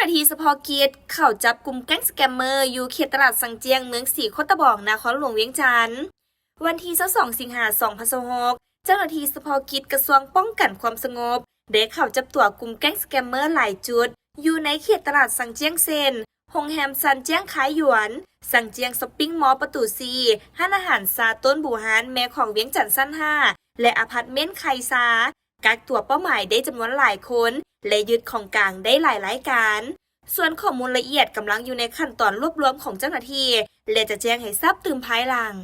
າໜ້າທີ່ສະເພາະກິດເຂົ້າຈັບກຸມແກ້ງສະແກມເມີຢູ່ເຂດຕະຫຼາດສັງຈຽງ ເມືອງສີໂຄດຕະບອງ ນະຄອນຫຼວງວຽງຈັນ. ວັນທີຊາວສອງ ສິງຫາ ສອງພັນຊາວຫົກ ເຈົ້າໜ້າທີ່ສະເພາະກິດກະຊວງປ້ອງກັນຄວາມສະຫງົບ ໄດ້ເຂົ້າຈັບຕົວກຸ່ມແກ້ງສະແກມເມີຫຼາຍຈຸດ ຢູ່ໃນເຂດຕະຫຼາດສັງຈຽງ ເຊັ່ນ ໂຮງແຮມຊານຈຽງຄາຍຢວນ, ສັງຈຽງຊັອບປິງມໍປະຕູສີ່, ຮ້ານອາຫານຊາຕົ້ນບູຮານແມ່ຂອງວຽງຈັນຊັ້ນຫ້າ ແລະ ອາພາດເມັນໄຄຊາ, ກັກຕົວເປົ້າໝາຍໄດ້ຈຳນວນຫຼາຍຄົນ ແລະ ຍຶດຂອງກາງໄດ້ຫຼາຍລາຍການ. ສ່ວນຂໍ້ມູນລະອຽດກຳລັງຢູ່ໃນຂັ້ນຕອນລວບລວມຂອງເຈົ້າໜ້າທີ່ ແລະ ຈະແຈ້ງໃຫ້ຊາບຕື່ມພາຍຫຼັງ.